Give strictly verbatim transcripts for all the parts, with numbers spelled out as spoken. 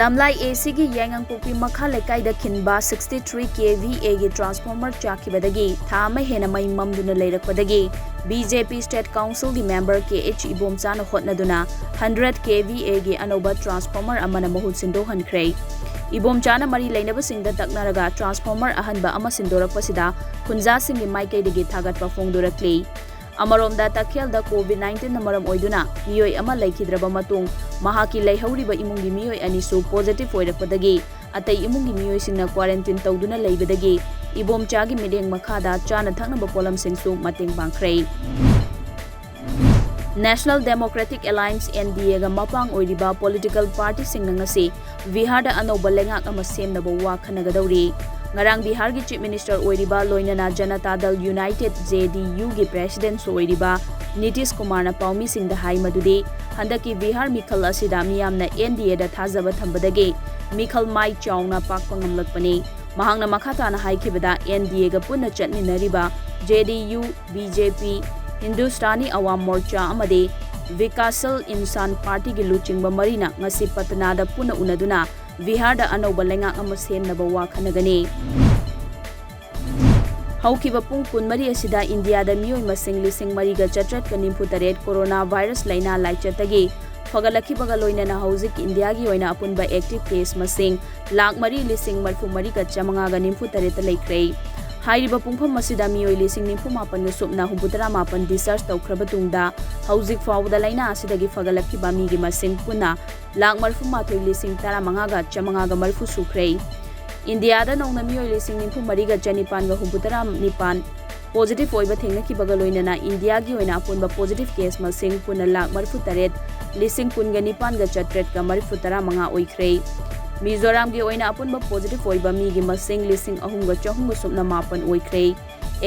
ꯂꯝꯂꯥꯏ A Cꯒꯤ ꯌꯥꯏꯉꯪꯄꯣꯛꯄꯤ ꯃꯈꯥ ꯂꯩꯀꯥꯏꯗ ꯈꯤꯟꯕ sixty three K V Aꯒꯤ transformer ꯆꯥꯛꯈꯤꯕꯗꯒꯤ ꯊꯥ ꯑꯃ ꯍꯦꯟꯅ ꯃꯩ ꯃꯝꯗꯨꯅ ꯂꯩꯔꯛꯄꯗꯒꯤ B J P State Councilꯒꯤ member K H ꯏꯕꯣꯝꯆꯥꯅ ꯍꯣꯠꯅꯗꯨꯅ hundred K V Aꯒꯤ ꯑꯅꯧꯕ transformer ꯑꯃꯅ ꯃꯍꯨꯠ ꯁꯤꯟꯗꯣꯛꯍꯟꯈ꯭ꯔꯦ꯫ ꯏꯕꯣꯝꯆꯥꯅ ꯃꯔꯤ ꯂꯩꯅꯕꯁꯤꯡꯗ ꯇꯛꯅꯔꯒ transformer ꯑꯍꯟꯕ ꯑꯃ ꯁꯤꯟꯗꯣꯔꯛꯄꯁꯤꯗ ꯈꯨꯟꯖꯥꯁꯤꯡꯒꯤ ꯃꯥꯏꯀꯩꯗꯒꯤ ꯊꯥꯒꯠꯄ ꯐꯣꯡꯗꯣꯔꯛꯂꯤ꯫ ꯑꯃꯔꯣꯝꯗ, ꯇꯈꯦꯜꯗ COVID nineteen ꯅ ꯃꯔꯝ ꯑꯣꯏꯗꯨꯅ ꯃꯤꯑꯣꯏ ꯑꯃ ꯂꯩꯈꯤꯗ꯭ꯔꯕ ꯃꯇꯨꯡ, ꯃꯍꯥꯛꯀꯤ ꯂꯩꯍꯧꯔꯤꯕ ꯏꯃꯨꯡꯒꯤ ꯃꯤꯑꯣꯏ ꯑꯅꯤꯁꯨ positive ꯑꯣꯏꯔꯛꯄꯗꯒꯤ, ꯑꯇꯩ ꯏꯃꯨꯡꯒꯤ ꯃꯤꯑꯣꯏꯁꯤꯡꯅ quarantine ꯇꯧꯗꯨꯅ ꯂꯩꯕꯗꯒꯤ ꯏꯕꯣꯝꯆꯥꯒꯤ ꯃꯤꯠꯌꯦꯡ ꯃꯈꯥꯗ ꯆꯥꯅ ꯊꯛꯅꯕ ꯄꯣꯠꯂꯝꯁꯤꯡꯁꯨ ꯃꯇꯦꯡ ꯄꯥꯡꯈ꯭ꯔꯦ꯫ National Democratic Alliance, N D Aꯒ ꯃꯄꯥꯡ ꯑꯣꯏꯔꯤꯕ political partyꯁꯤꯡꯅ ꯉꯁꯤ ꯕꯤꯍꯥꯔꯗ ꯑꯅꯧꯕ ꯂꯩꯉꯥꯛ ꯑꯃ ꯁꯦꯝꯅꯕ ꯋꯥ ꯈꯟꯅꯒꯗꯧꯔꯤ꯫ ꯉꯔꯥꯡ ꯕꯤꯍꯥꯔꯒꯤ Chief Minister ꯑꯣꯏꯔꯤꯕ, ꯂꯣꯏꯅꯅ ꯖꯅꯇꯥ ꯗꯜ ꯌꯨꯅꯥꯏꯇꯦꯗ, J D U ꯒꯤ Presidentꯁꯨ ꯑꯣꯏꯔꯤꯕ ꯅꯤꯇꯤꯁ ꯀꯨꯃꯥꯔꯅ ꯄꯥꯎꯃꯤꯁꯤꯡꯗ ꯍꯥꯏ ꯃꯗꯨꯗꯤ ꯍꯟꯗꯛꯀꯤ ꯕꯤꯍꯥꯔ ꯃꯤꯈꯜ ꯑꯁꯤꯗ ꯃꯤꯌꯥꯝꯅ N D Aꯗ ꯊꯥꯖꯕ ꯊꯝꯕꯗꯒꯤ ꯃꯤꯈꯜ ꯃꯥꯏ ꯆꯥꯎꯅ ꯄꯥꯛꯄ ꯉꯝꯂꯛꯄꯅꯤ꯫ ꯃꯍꯥꯛꯅ ꯃꯈꯥ ꯇꯥꯅ ꯍꯥꯏꯈꯤꯕꯗ, N D Aꯒ ꯄꯨꯟꯅ ꯆꯠꯃꯤꯟꯅꯔꯤꯕ J D U, B J P, Hindustani ꯑꯋꯥꯝ ꯃꯣꯔꯆꯥ ꯑꯃꯗꯤ ꯚꯤꯀꯥꯁꯜ ꯏꯟꯁꯥꯟ ꯄꯥꯔꯇꯤꯒꯤ ꯂꯨꯆꯤꯡꯕ ꯃꯔꯤꯅ ꯉꯁꯤ ꯄꯇꯅꯥꯗ ꯄꯨꯟꯅ ꯎꯅꯗꯨꯅ ꯕꯤꯍꯥꯔꯗ ꯑꯅꯧꯕ ꯂꯩꯉꯥꯛ ꯑꯃ ꯁꯦꯝꯅꯕ ꯋꯥ ꯈꯟꯅꯒꯅꯤ꯫ ꯍꯧꯈꯤꯕ ꯄꯨꯡ ꯀꯨꯟꯃꯔꯤ ꯑꯁꯤꯗ ꯏꯟꯗꯤꯌꯥꯗ ꯃꯤꯑꯣꯏ ꯃꯁꯤꯡ ꯂꯤꯁꯤꯡ ꯃꯔꯤꯒ ꯆꯥꯇ꯭ꯔꯦꯠꯀ ꯅꯤꯐꯨ ꯇꯔꯦꯠ corona virus ꯂꯩꯅꯥ ꯂꯥꯏꯆꯠꯇꯒꯤ ꯐꯒꯠꯂꯛꯈꯤꯕꯒ ꯂꯣꯏꯅꯅ ꯍꯧꯖꯤꯛ ꯏꯟꯗꯤꯌꯥꯒꯤ ꯑꯣꯏꯅ ꯑꯄꯨꯟꯕ active case ꯃꯁꯤꯡ ꯂꯥꯈ ꯃꯔꯤ ꯂꯤꯁꯤꯡ ꯃꯔꯤꯐꯨ ꯃꯔꯤꯒ ꯆꯥꯃꯉꯥꯒ ꯅꯤꯐꯨ ꯇꯔꯦꯠꯇ ꯂꯩꯈ꯭ꯔꯦ꯫ ꯍꯥꯏꯔꯤꯕ ꯄꯨꯡꯐꯝ ꯑꯁꯤꯗ ꯃꯤꯑꯣꯏ ꯂꯤꯁꯤꯡ ꯅꯤꯐꯨ ꯃꯥꯄꯟꯒ ꯁꯨꯞꯅ ꯍꯨꯝꯐꯨꯇꯔꯥ ꯃꯥꯄꯟ discharge ꯇꯧꯈ꯭ꯔꯕ ꯇꯨꯡꯗ, ꯍꯧꯖꯤꯛ ꯐꯥꯎꯕꯗ ꯂꯩꯅꯥ ꯑꯁꯤꯗꯒꯤ ꯐꯒꯠꯂꯛꯈꯤꯕ ꯃꯤꯒꯤ ꯃꯁꯤꯡ ꯄꯨꯟꯅ ꯂꯥꯈ ꯃꯔꯤꯐꯨ ꯃꯥꯊꯣꯏ ꯂꯤꯁꯤꯡ ꯇꯔꯥꯃꯉꯥꯒ ꯆꯥꯃꯉꯥꯒ ꯃꯔꯤꯐꯨ ꯁꯨꯈ꯭ꯔꯦ꯫ ꯏꯟꯗꯤꯌꯥꯗ ꯅꯧꯅ ꯃꯤꯑꯣꯏ ꯂꯤꯁꯤꯡ ꯅꯤꯐꯨ ꯃꯔꯤꯒ ꯆꯅꯤꯄꯥꯟꯒ ꯍꯨꯝꯐꯨꯇꯔꯥ ꯅꯤꯄꯥꯟ positive ꯑꯣꯏꯕ ꯊꯦꯡꯅꯈꯤꯕꯒ ꯂꯣꯏꯅꯅ ꯏꯟꯗꯤꯌꯥꯒꯤ ꯑꯣꯏꯅ ꯑꯄꯨꯟꯕ positive case ꯃꯁꯤꯡ ꯄꯨꯟꯅ ꯂꯥꯈ ꯃꯔꯤꯐꯨ ꯇꯔꯦꯠ ꯂꯤꯁꯤꯡ ꯀꯨꯟꯒ ꯅꯤꯄꯥꯟꯒ ꯆꯥꯇ꯭ꯔꯦꯠꯀ ꯃꯔꯤꯐꯨ ꯇꯔꯥ ꯃꯉꯥ ꯑꯣꯏꯈ꯭ꯔꯦ꯫ ꯃꯤꯖꯣꯔꯥꯝꯒꯤ ꯑꯣꯏꯅ ꯑꯄꯨꯟꯕ positive ꯑꯣꯏꯕ ꯃꯤꯒꯤ ꯃꯁꯤꯡ ꯂꯤꯁꯤꯡ ꯑꯍꯨꯝꯒ ꯆꯍꯨꯝꯒ ꯁꯨꯞꯅ ꯃꯥꯄꯟ ꯑꯣꯏꯈ꯭ꯔꯦ꯫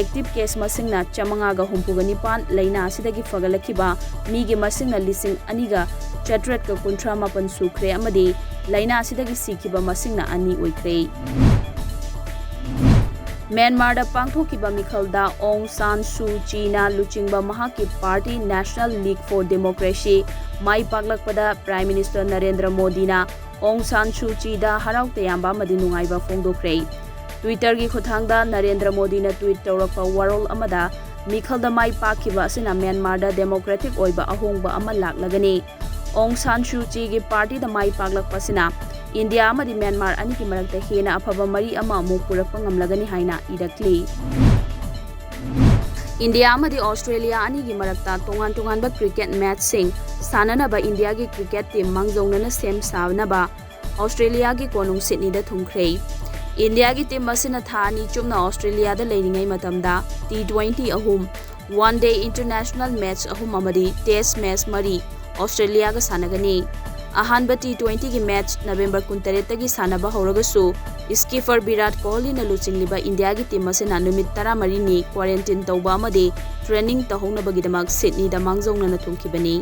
Active case ꯃꯁꯤꯡꯅ ꯆꯥꯃꯉꯥꯒ ꯍꯨꯝꯐꯨꯒ ꯅꯤꯄꯥꯟ, ꯂꯩꯅꯥ ꯑꯁꯤꯗꯒꯤ ꯐꯒꯠꯂꯛꯈꯤꯕ ꯃꯤꯒꯤ ꯃꯁꯤꯡꯅ ꯂꯤꯁꯤꯡ ꯑꯅꯤꯒ ꯆꯥꯇ꯭ꯔꯦꯠꯀ ꯀꯨꯟꯊ꯭ꯔꯥ ꯃꯥꯄꯟ ꯁꯨꯈ꯭ꯔꯦ ꯑꯃꯗꯤ ꯂꯩꯅꯥ ꯑꯁꯤꯗꯒꯤ ꯁꯤꯈꯤꯕ ꯃꯁꯤꯡꯅ ꯑꯅꯤ ꯑꯣꯏꯈ꯭ꯔꯦ꯫ ꯃ꯭ꯌꯥꯟꯃꯥꯔꯗ ꯄꯥꯡꯊꯣꯛꯈꯤꯕ ꯃꯤꯈꯜꯗ ꯑꯣꯡ ꯁꯥꯟ ꯁꯨ ꯆꯤꯅ ꯂꯨꯆꯤꯡꯕ ꯃꯍꯥꯛꯀꯤ party National League for Democracy my ꯄꯥꯛꯂꯛꯄꯗ Prime Minister Narendra ꯃꯣꯗꯤꯅ ꯑꯣꯡ ꯁꯥꯟ ꯁꯨ ꯆꯤꯗ ꯍꯔꯥꯎ ꯇꯌꯥꯝꯕ ꯑꯃꯗꯤ ꯅꯨꯡꯉꯥꯏꯕ ꯐꯣꯡꯗꯣꯛꯈ꯭ꯔꯦ꯫ Twitter-ꯒꯤ ꯈꯨꯠꯊꯥꯡꯗ ꯅꯔꯦꯟꯗ꯭ꯔ ꯃꯣꯗꯤꯅ tweet ꯇꯧꯔꯛꯄ ꯋꯥꯔꯣꯜ ꯑꯃꯗ, ꯃꯤꯈꯜꯗ ꯃꯥꯏ ꯄꯥꯛꯈꯤꯕ ꯑꯁꯤꯅ ꯃ꯭ꯌꯥꯟꯃꯥꯔꯗ democratic ꯑꯣꯏꯕ ꯑꯍꯣꯡꯕ ꯑꯃ ꯂꯥꯛꯂꯒꯅꯤ꯫ ꯑꯣꯡ ꯁꯥꯟ ꯁꯨ ꯆꯤꯒꯤ party-ꯗ ꯃꯥꯏ ꯄꯥꯛꯂꯛꯄ ꯑꯁꯤꯅ ꯏꯟꯗꯤꯌꯥ ꯑꯃꯗꯤ ꯃ꯭ꯌꯥꯟꯃꯥꯔ ꯑꯅꯤꯒꯤ ꯃꯔꯛꯇ ꯍꯦꯟꯅ ꯑꯐꯕ ꯃꯔꯤ ꯑꯃ ꯑꯃꯨꯛ ꯄꯨꯔꯛꯄ ꯉꯝꯂꯒꯅꯤ ꯍꯥꯏꯅ ꯏꯔꯛꯂꯤ꯫ ꯏꯟꯗꯤꯌꯥ ꯑꯃꯗꯤ ꯑꯣꯁꯇ꯭ꯔꯦꯂꯤꯌꯥ ꯑꯅꯤꯒꯤ ꯃꯔꯛꯇ ꯇꯣꯉꯥꯟ ꯇꯣꯉꯥꯟꯕ cricket match-ꯁꯤꯡ ꯁꯥꯟꯅꯅꯕ ꯏꯟꯗꯤꯌꯥꯒꯤ cricket team ꯃꯥꯡꯖꯧꯅꯅ ꯁꯦꯝ ꯁꯥꯅꯕ ꯑꯣꯁꯇ꯭ꯔꯦꯂꯤꯌꯥꯒꯤ ꯀꯣꯅꯨꯡ ꯁꯤꯗꯅꯤꯗ ꯊꯨꯡꯈ꯭ꯔꯦ꯫ ꯏꯟꯗꯤꯌꯥꯒꯤ team ꯑꯁꯤꯅ ꯊꯥ ꯑꯅꯤ ꯆꯨꯞꯅ ꯑꯣꯁꯇ꯭ꯔꯦꯂꯤꯌꯥꯗ ꯂꯩꯔꯤꯉꯩ ꯃꯇꯝꯗ T twenty ꯑꯍꯨꯝ, one day international match ꯑꯍꯨꯝ ꯑꯃꯗꯤ test match ꯃꯔꯤ ꯑꯣꯁꯇ꯭ꯔꯦꯂꯤꯌꯥꯒ ꯁꯥꯟꯅꯒꯅꯤ꯫ ꯑꯍꯥꯟꯕ T twenty-ꯒꯤ match November ꯀꯨꯟꯇꯔꯦꯠꯇꯒꯤ ꯁꯥꯟꯅꯕ ꯍꯧꯔꯒꯁꯨ, skipper ꯚꯤꯔꯥꯠ ꯀꯣꯍꯂꯤꯅ ꯂꯨꯆꯤꯡꯂꯤꯕ ꯏꯟꯗꯤꯌꯥꯒꯤ team ꯑꯁꯤꯅ ꯅꯨꯃꯤꯠ ꯇꯔꯥꯃꯔꯤꯅꯤ quarantine ꯇꯧꯕ ꯑꯃꯗꯤ training ꯇꯧꯍꯧꯅꯕꯒꯤꯗꯃꯛ ꯁꯤꯗꯅꯤꯗ ꯃꯥꯡꯖꯧꯅꯅ ꯊꯨꯡꯈꯤꯕꯅꯤ꯫